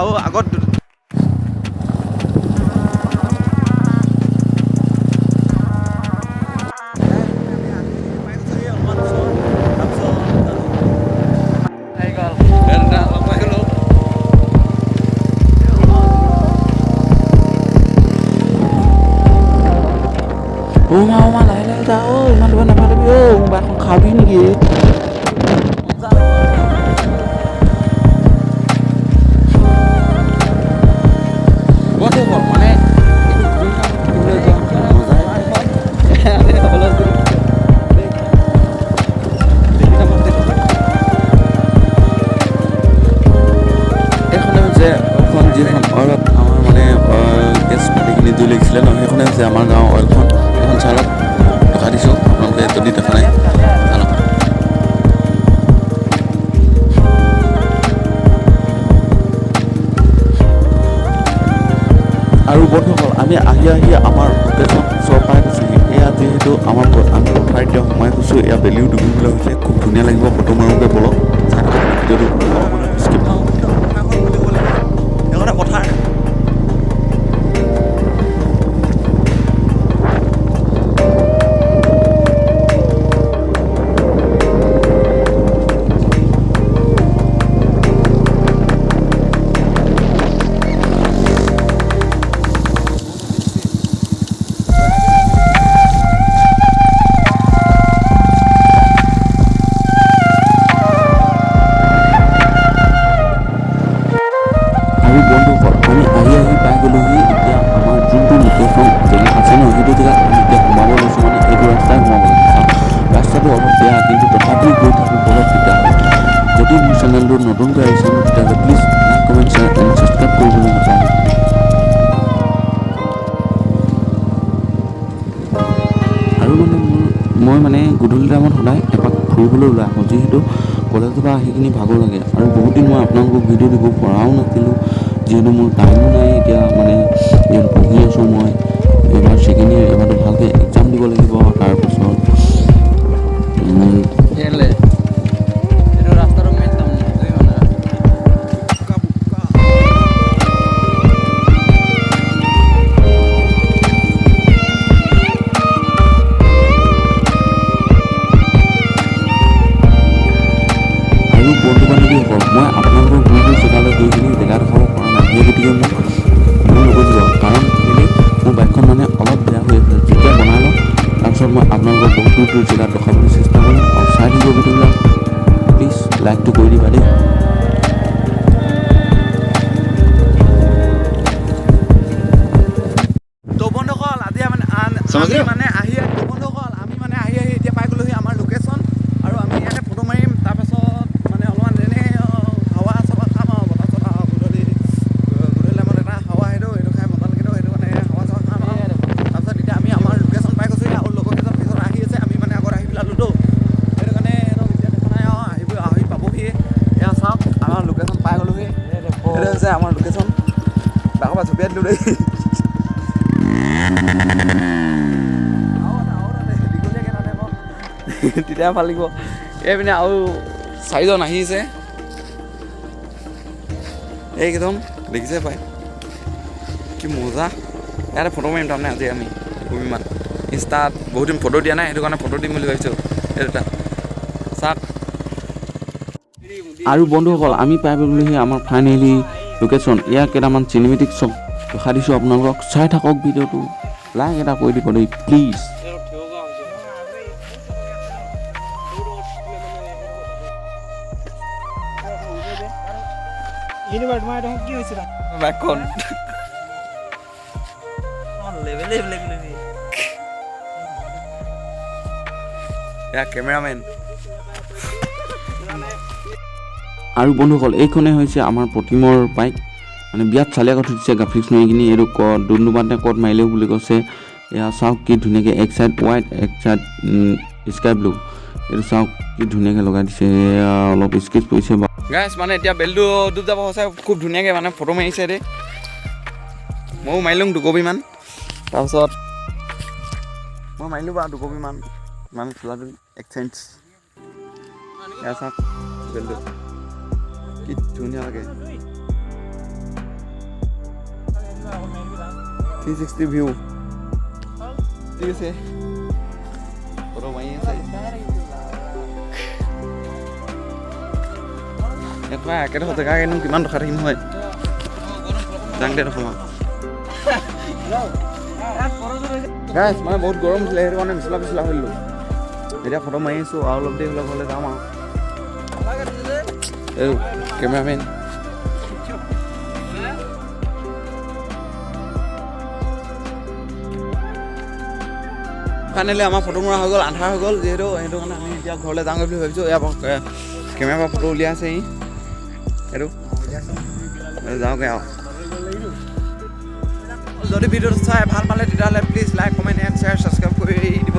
আৰু আগত অ' মা, অ' মা, লাহে লাহে যা। অ' ইমান দূৰ নাপালাবি। অ' মোবাইলখন খাবি নেকি? বন্ধুসকল, মানে এইটো ফুৰিবলৈ যোৱা মজাই। এইখনে হৈছে অইলখন, যিখন অইলত আমাৰ মানে গেছ মাটিখিনি জুই লাগিছিলে ন, সেইখনে হৈছে আমাৰ গাঁৱৰ অইলখন। এখন চালক দেখাই দিছোঁ, আপোনালোকে যদি দেখা নাই চালক। আৰু বন্ধুসকল, আমি আহি আহি আমাৰ লোকেশ্যন ওচৰ পাই গৈছোঁহি। এয়া যিহেতু আমাৰ আমি পথাৰ এতিয়া সোমাই গৈছোঁ, এয়া বেলিও ডুবিবলৈ হৈছে, খুব ধুনীয়া লাগিব। ফটো মাৰোঁগৈ বলক। চাই থাকক ভিডিঅ'টো, অলপমানো স্কিপ নকৰিব। এইখনে পথাৰ। আৰু বন্ধুসকল, আমি আহি আহি পাই গ'লোহি। এতিয়া আমাৰ যোনটো লোকেশ্যন জেগা আছে ন, সেইটো জেগাত আমি এতিয়া সোমাব লৈছোঁ। মানে এইটো ৰাস্তাই সোমাব লাগে। চাওক, ৰাস্তাটো অলপ বেয়া, কিন্তু তথাপিও গৈ থাকোঁ বলক। তেতিয়াহ'লে যদি মোৰ চেনেলটো নতুনকৈ আহিছে ন, তেতিয়াহ'লে please like, comment, share and subscribe কৰিবলৈ নাপাহৰিব। আৰু মানে মই মানে গধূলি টাইমত সদায় এপাক ফুৰিবলৈ ওলাই আহোঁ, যিহেতু কলেজৰ পৰা আহি কিনি ভাগৰ লাগে। আৰু বহুত দিন মই আপোনালোকক ভিডিঅ' দিব পৰাও নাছিলোঁ, যিহেতু মোৰ টাইমো নাই। এতিয়া মানে যিহেতু পঢ়ি আছোঁ মই, এইবাৰ ছেকেণ্ড ইয়েৰ, এইবাৰতো ভালকৈ এক্সাম দিব লাগিব। তাৰপাছত এইটো ৰাস্তাটো মেইন তাৰমানে মানে। বোকা বোকা। আৰু বন্ধু বান্ধৱীসকল, মই আপোনালোকক যোনটো জেগালৈ গৈ কিনি জেগা দেখাব পৰা নাই, সেই গতিকে মোক ভুল নুবুজিব। কাৰণ কেলৈ, মোৰ বাইকখন মানে অলপ বেয়া হৈ আছে। যেতিয়া বনাই লওঁ, তাৰপিছত মই আপোনালোকক বহুত দূৰ দূৰ জেগাত দেখাবলৈ চেষ্টা কৰিম। আৰু চাই থাকিব ভিডিঅ'বিলাক, প্লিজ লাইকটো কৰি দিবা দেই। তো বন্ধুসকল, আজি আমি মানে আহি, তো বন্ধুসকল, আমি মানে আহি আহি এতিয়া পাই গ'লোহি আমাৰ লোকেশ্যন। আৰু আমি ইয়াতে ফটো মাৰিম, তাৰপাছত মানে অলপমান এনেই হাৱা চাৱা খাম আৰু বতাহ চতাহ। গধূলি গধূলি টাইমত এটা হাৱা, সেইটো খাই মজা লাগেতো। সেইটো মানে হাৱা চাৱা খাম আৰু তাৰপিছত এতিয়া আমি আমাৰ লোকেশ্যন পাই গৈছোহি। আৰু লগৰ কেইজন পিছত আহি আছে, আমি মানে আগত আহি পেলালোতো, সেইটো কাৰণে সিহঁতক এতিয়া দেখা নাই আৰু আহিব, আহি পাবহি। এয়া চাওক, আমাৰ লোকেশ্যন পাই গ'লোহি। এইটো হৈছে আমাৰ লোকেশ্যন। ডাঙৰ পৰা জঁপিয়াই দিলোঁ দেই। আৰু এটা দীঘলীয়াকে তাতে আকৌ তেতিয়া ভাল লাগিব। এইপিনে আৰু চাৰিজন আহিছে, এইকেইজন দেখিছে পাই কি মজা। ইয়াতে ফটো মাৰিম তাৰমানে আজি আমি দুকপিমান। ইনষ্টাত বহুত দিন ফটো দিয়া নাই, সেইটো কাৰণে ফটো দিম বুলি ভাবিছোঁ। এই দুটা চাওক। আৰু বন্ধুসকল, আমি পাই গ'লোহি আমাৰ ফাইনেলি লোকেশ্যন। ইয়াৰ কেইটামান চিনেমেটিক শ্বট দেখাই দিছোঁ আপোনালোকক, চাই থাকক ভিডিঅ'টো, লাইক এটা কৰি দিব দেই প্লিজ। কি হৈছিল? বাইকখন লেভেলে বেলেগ লেভেল। এয়া কেমেৰামেন। আৰু বন্ধুসকল, এইখনেই হৈছে আমাৰ প্ৰতিমৰ বাইক। মানে বিৰাট চালিয়া থৈ দিছে গ্ৰাফিক্স মাৰি কিনি। এইটো ক'ত ডুমডুমাত নে ক'ত মাৰিলেও বুলি কৈছে। এয়া চাওক কি ধুনীয়াকৈ, এক চাইড হোৱাইট, এক চাইড স্কাই ব্লু। এইটো চাওক কি ধুনীয়াকৈ লগাই দিছে। এয়া অলপ স্কেচ পৰিছে বাৰু। গাইছ, মানে এতিয়া বেলটো ডুব যাব হৈছে, খুব ধুনীয়াকৈ মানে ফটো মাৰিছে দেই। ময়ো মাৰিলোঁ দুকপিমান, তাৰপিছত মই মাৰিলোঁ বাৰু দুকপিমান, মানে চোলাটো এক্সচেঞ্জ। এয়া চাওক, বেলটো কি ধুনীয়া লাগে। 360 view। ঠিক আছে, ফটো মাৰি আছে। ইয়াত পৰা একেডোখৰ জেগা কিনো কিমান ৰখাই থাকিম হয়? যাওঁতে ৰখাম আৰু। গাইছ, মানে বহুত গৰম উঠিলে, সেইটো কাৰণে বিচলা বিচলা হৈ দিলোঁ। এতিয়া ফটো মাৰি আছোঁ আৰু অলপ দেৰি হ'লে ঘৰলৈ যাম আৰু। এই কেমেৰামেন। ফাইনেলি আমাৰ ফটো মৰা হৈ গ'ল। আন্ধাৰ হৈ গ'ল যিহেতু, সেইটো কাৰণে আমি এতিয়া ঘৰলৈ যাওঁগৈ বুলি ভাবিছোঁ। ইয়াৰ কেমেৰাৰ পৰা ফটো উলিয়াই আছে ই। সেইটো যাওঁগৈ আৰু। যদি ভিডিঅ'টো চাই ভাল পালে, তেতিয়াহ'লে please like, comment and share, subscribe কৰি দিব।